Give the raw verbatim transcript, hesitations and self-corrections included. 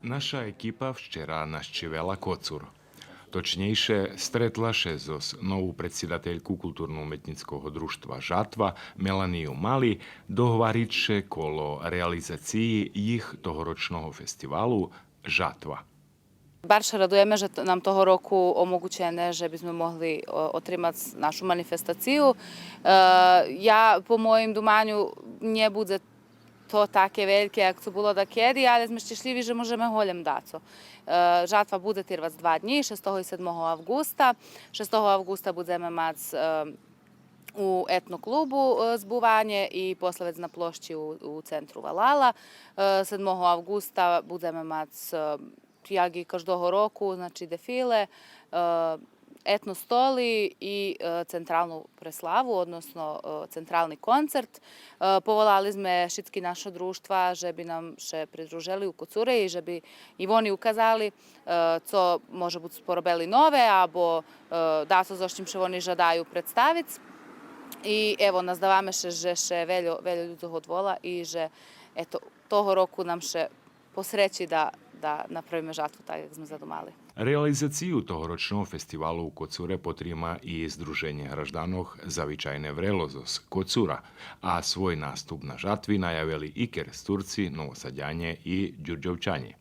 Наша екипа вчера нащивела Коцур. Точнєйше, стретла ше зоз нову предсидательку Културно-уметнїцкого дружтва Жатва Меланию Мали, догварици ше коло реализациї їх тогорочного фестивалу Жатва. Барз ше радуєме же т-, нам того року омогучене же бизме могли, о, отримац нашу манифестацию. Е, я, по моїм думаню, нє будзе то таке вельке як цо було дакеди, але зме щешлїви же можеме голєм дацо. Е, Жатва будзе тирвац два днї, шестого и седмого авґуста. Шестого авґуста будземе мац, е, у етноклубу, е, збуванє и после вец на площи у, у центру валала. Е, седмого авґуста будземе мац, е, як и каждого року, значи, дефиле, е, етно столи и, е, централну преславу, односно, е, централни концерт. Е, поволали зме шицки наша дружтва же би нам ше придружели у Коцуре и же би и вони указали, е, цо може буц поробели нове, або, е, дацо зоз чим ше вони жадаю представиц. И ево, наздаваме ше же ше вельо, вельо людзох одвола и же, ето, того року нам ше посречи да, да направиме Жатву так як зме задумали. Реализацию тогорочного фестивалу у Коцуре потрима и Здруженє гражданох Завичайне врело зоз Коцура, а свой наступ на Жатви наявели и Керестурци, Новосадянє и Дюрдьовчанє.